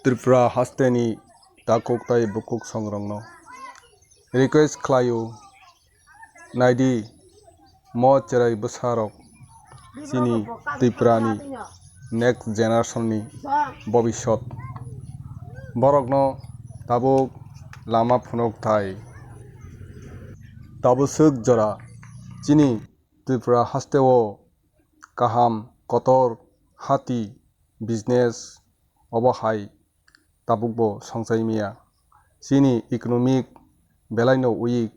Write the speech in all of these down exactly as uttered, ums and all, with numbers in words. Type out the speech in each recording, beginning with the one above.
Tripura hasteni takhuk tai bukhuk songrokno request khlaio, naidi mo cherai bwsarok chini Tripurani next generationni bobisot. Borokno tabuk lama phunuk thai. Tabuk swk jora chini Tripura hasteo kaham, kotor, hati, business, obo hai tabukbo songchai maya. Chini economic belaino weak,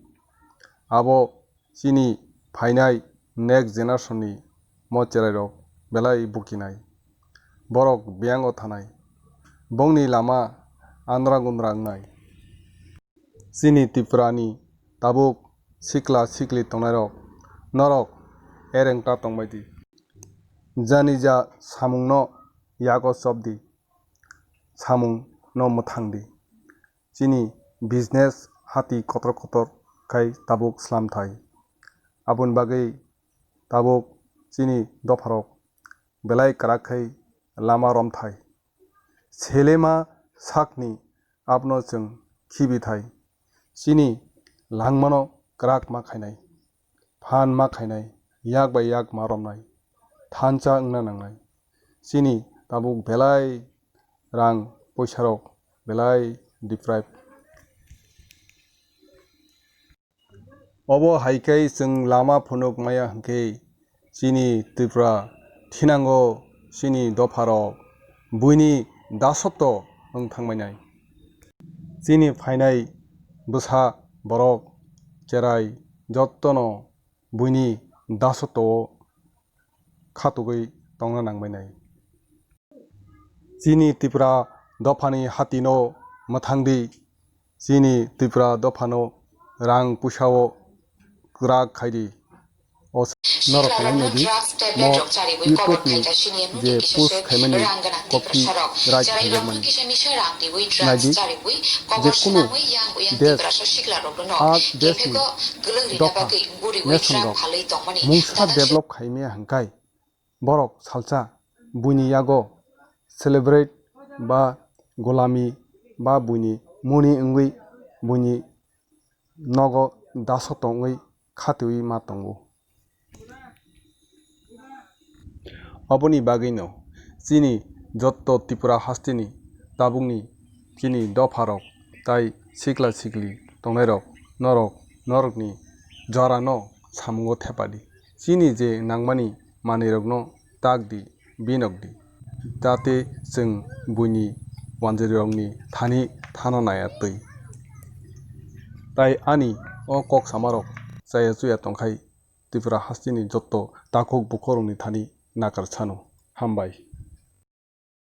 abo chini phainai next generationni mo cherairok belai bukinai. Borok biyango thanai. Bongni lama andra gundra wngnai. Chini Tripurani tabuk sikla sikli tongnairok, norok ereng ta tongbai di. Janija samungno yago chop di, samungno mwthang di. Chini business hati kotor kotor khai tabuk slam thai. Aboni bagwi tabuk chini dopharok belai kwrak khai lama romthai. Selema sakni abono chwng khibi thai. Chini langmano kwrak ma khainai, phan ma khainai, yak bai yak ma romnai, thansa wngna nangnai. Chini tabuk belai rang poisarok belai deprive. Obo hai khe chwng lama phunuk maya hwnkhe chini Tripura thinango chini dopharok buini dasoto wng thangbainai. Chini phainai bwsa borok cherai jottono buini dasoto-o khatugwi tongna nangbainai. Chini Tripura dophani hatino mwthangdi, chini Tripura dophano rang puisao kwrak khaidi. O norok kwlai naidi, mo YouTube ni je post khaimani copyright khaijakmani. Naidi, je kunu desh, a desh ni dopha, nation rok mungsa develop khaimaya hwnkhe, borok salsa buini yago celebrate ba golami ba buini muni wngwi buini nogo dasoto wngwi khatiwi ma tongo. Aboni bagwino chini jotto Tripura hasteni tabukni chini dopharok tai sikla sikli tongnairok norok norokni jorano samungo thepadi. Chini je nangmani manwirokno tak di, binok di, jate chwng buini wanjwirokni thani thano naya twi. Tai ani o kok samarok chaya chuya tongkhai Tripura hasteni jotto takhuk bukhukrokni thani nakar sano. Hambai.